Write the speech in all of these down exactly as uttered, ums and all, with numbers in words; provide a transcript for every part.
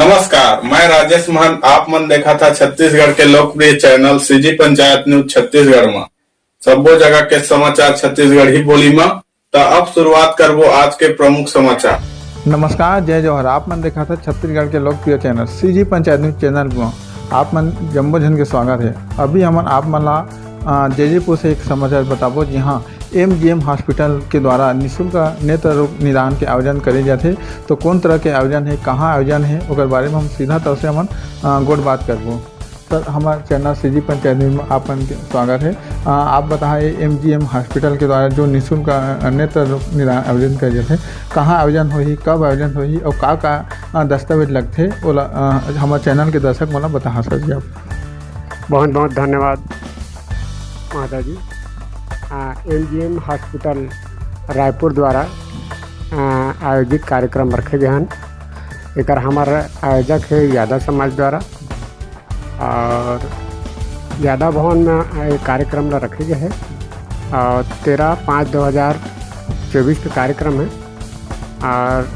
नमस्कार, मैं राजेश महंत। आप मन देखा था छत्तीसगढ़ के लोकप्रिय channel CG panchayat news Chhattisgarh में। सब्बो जगह के समाचार छत्तीसगढ़ी बोली में। तो अब शुरुआत करबो आज के प्रमुख समाचार। नमस्कार, जय जोहार। आप मन देखा था छत्तीसगढ़ के लोकप्रिय channel CG panchayat news channel में। आप मन जम्मो झन के स्वागत है। अभी हमन आप मन ला, अ, जैजेपुर से एक समाचार बताबो, जिहां एमजीएम हॉस्पिटल के द्वारा निशुल्क नेत्र रोग निदान के आयोजन करे जाथे। तो कौन तरह के आयोजन है, कहां आयोजन है, ओकर बारे में हम सीधा तौर से हमन, अ, गोठ बात करबो। सर, हमारे चैनल सीजी पंचायत में आप मन के स्वागत है। अ, आप बताहा, ये एमजीएम हॉस्पिटल के द्वारा जो निशुल्क, अ, नेत्र रोग निदान आयोजन करे जाथे, कहां आयोजन होही, कब आयोजन होही और का का, अ, दस्तावेज लगथे, ओला, अ, हमारे चैनल के दर्शक मन ला बताहा सर जी आप। बहुत बहुत धन्यवाद माता जी। एमजीएम हॉस्पिटल रायपुर द्वारा, आ, आयोजित कार्यक्रम रखे गए हैं। एकर हमार आयोजक है यादव समाज द्वारा, और यादव भवन में ये कार्यक्रम ला रखे गए है, और तेरह पाँच दो हज़ार चौबीस का कार्यक्रम है, और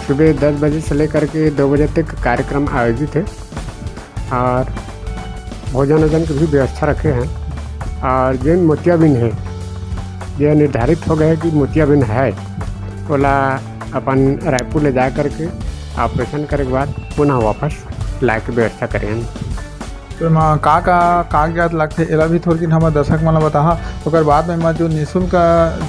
सुबह दस बजे से लेकर के दो बजे तक कार्यक्रम आयोजित है, और भोजन वोजन की भी व्यवस्था रखे हैं, और जो मोतियाबिंद है, जो निर्धारित हो गए कि मोतियाबिंद है, ओला अपन रायपुर ले जा करके ऑपरेशन करे के बाद पुनः वापस लाए के व्यवस्था करे हैं। तो एमा का का कागजात लगथे, एला भी थोड़किन हमर दर्शक मन ला बताहा। ओकर बाद में एमा जो निशुल्क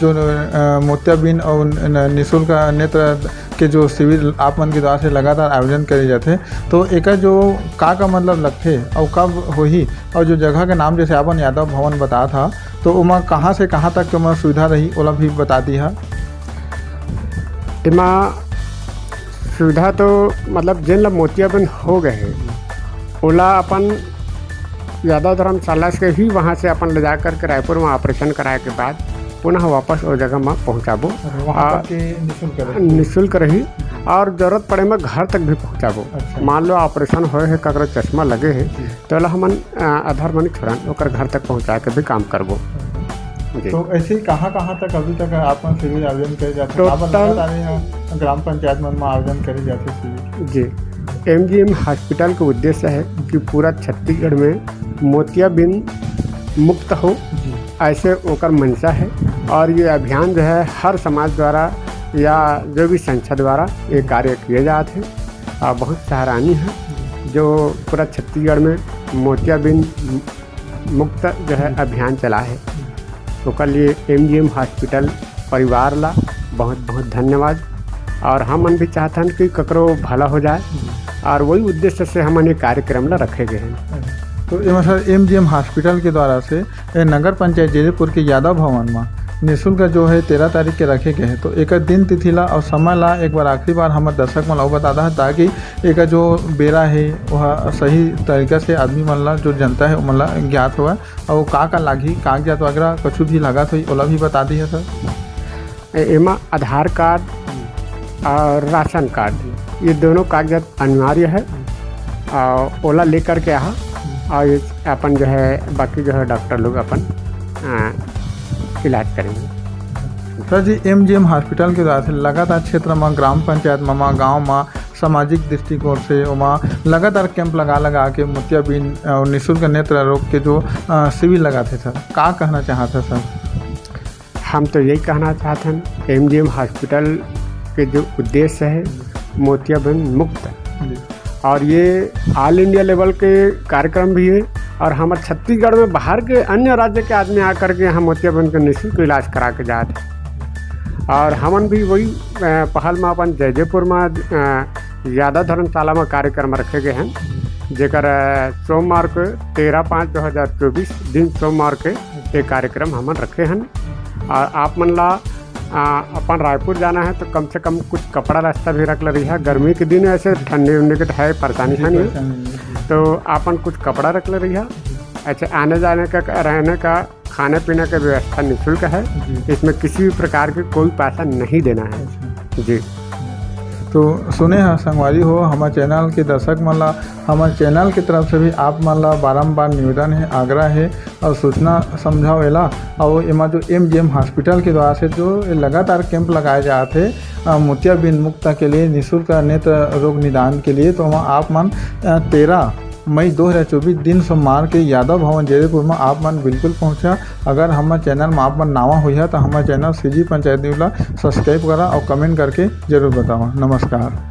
जो, अ, मोतियाबिंद और न-, निशुल्क नेत्र के जो शिविर आप मन के द्वारा से लगातार आयोजन करे जाथे, तो एकर जो का का मतलब लगथे और कब होही, और जो जगह के नाम जैसे आपन यादव भवन बता था, तो ओमा कहाँ से कहाँ तक के ओमा सुविधा रही, ओला भी बता दिहा। एमा सुविधा तो मतलब जेन ला मोतियाबिंद हो गए है, ओला अपन यादव धर्मशाला से ही वहाँ से अपन ले जा करके रायपुर में ऑपरेशन कराए के बाद पुनः वापस वो जगह में पहुँचाबो। और वहाँ आ, तक के निशुल्क रही? निशुल्क रही, और जरूरत पड़े में घर तक भी पहुँचाबो। अच्छा। मान लो ऑपरेशन होए है, ककरो चश्मा लगे है, जी। तो ओला हमन, आ, आधार मनी छोड़न ओकर घर तक पहुँचा के भी काम करबो। जी। तो ऐसे ही कहाँ-कहाँ तक अभी तक आप मन शिविर आयोजन करे जाथे? तो काबर तब लगातार ये ग्राम पंचायत मन में आयोजन करे जाथे शिविर? जी, एमजीएम हॉस्पिटल का उद्देश्य है कि पूरा छत्तीसगढ़ में मोतियाबिंद मुक्त हो, जी। ऐसे ओकर मंशा है। और ये अभियान जो है हर समाज द्वारा या जो भी संस्था द्वारा ये कार्य किए जाते हैं, और बहुत सराहनीय है जो पूरा छत्तीसगढ़ में मोतियाबिंद मुक्त जो है अभियान चला है। ओकर लिए एमजीएम हॉस्पिटल परिवार ला बहुत बहुत धन्यवाद। और हमन भी चाहथन कि ककरो भला हो जाए, और वही उद्देश्य से हमन ये कार्यक्रम ला रखे गए हैं। तो एमा सर, एमजीएम हॉस्पिटल के द्वारा से ए नगर पंचायत जैजेपुर के यादव भवन में निशुल्क जो है तेरह तारीख के रखे गए हैं, तो एकर दिन तिथि ला और समय ला एक बार आखिरी बार हमर दर्शक मन ला बता दा, ताकि एकर जो बेरा है वह सही तरीका से आदमी मन ला, जो जनता है, ओमन ला ज्ञात होवय, और का का लागही, कागजात वगैरह कुछ भी लागत होही, ओला भी बता दिहा सर। ए-, एमा आधार कार्ड और राशन कार्ड, ये दोनों कागजात अनिवार्य है, और ओला लेकर के आहा, और ये अपन जो है, बाकी जो है, डॉक्टर लोग अपन, आ, इलाज करेंगे। सर जी, एमजीएम हॉस्पिटल के द्वारा से लगातार क्षेत्र में, ग्राम पंचायत में, गांव में सामाजिक दृष्टिकोण से ओमा लगातार कैंप लगा लगा के मोतियाबिंद और निशुल्क नेत्र रोग के जो, अ, शिविर लगाथे सर, का कहना चाहत है सर? हम तो यही कहना चाहत हन, एमजीएम हॉस्पिटल के जो उद्देश्य है मोतियाबिंद मुक्त, जी। और ये ऑल इंडिया लेवल के कार्यक्रम भी है, और हमारे छत्तीसगढ़ में बाहर के अन्य राज्य के आदमी आकर के यहाँ मोतियाबिंद का निःशुल्क इलाज करा के जात है। और हमन भी वही, अ, पहल में अपन जैजेपुर में, अ, यादव धर्मशाला में कार्यक्रम रखे गए हैं, जेकर, अ, सोमवार को तेरह पाँच दो हज़ार चौबीस, दिन सोमवार के ये कार्यक्रम हमन रखे हैं। और आप मन ला, आ, अपन रायपुर जाना है तो कम से कम कुछ कपड़ा लत्ता भी रख ले रहिहा। गर्मी के दिन ऐसे ठंडी उंडी के तो है परेशानी जी, है नहीं, परेशानी नहीं है। तो आपन कुछ कपड़ा रख ले रहिहा। अच्छा, आने जाने का, रहने का, खाने पीने का व्यवस्था निःशुल्क है। जी। इसमें किसी भी प्रकार के कोई पैसा नहीं देना है। अच्छा। जी। तो सुने ह संगवारी हो, हमर चैनल के दर्शक मन ला, हमर चैनल के तरफ से भी आप मन ला बारंबार निवेदन हे, आग्रह हे, और सूचना समझाओ एला। और एमा जो एमजीएम हॉस्पिटल के द्वारा से जो लगातार कैंप लगाए जात हे, अ, मोतियाबिंद मुक्त के लिए, निशुल्क नेत्र रोग निदान के लिए, तो वहाँ आप मन, अ, तेरह मई दो हज़ार चौबीस दिन सोमवार के यादव भवन जैदपुर में आप मन बिल्कुल पहुँचा। अगर हमर चैनल में आप मन नावा होइहा तो हमर चैनल सीजी पंचायत न्यूज ला सब्सक्राइब करा और कमेंट करके जरूर बतावा। नमस्कार।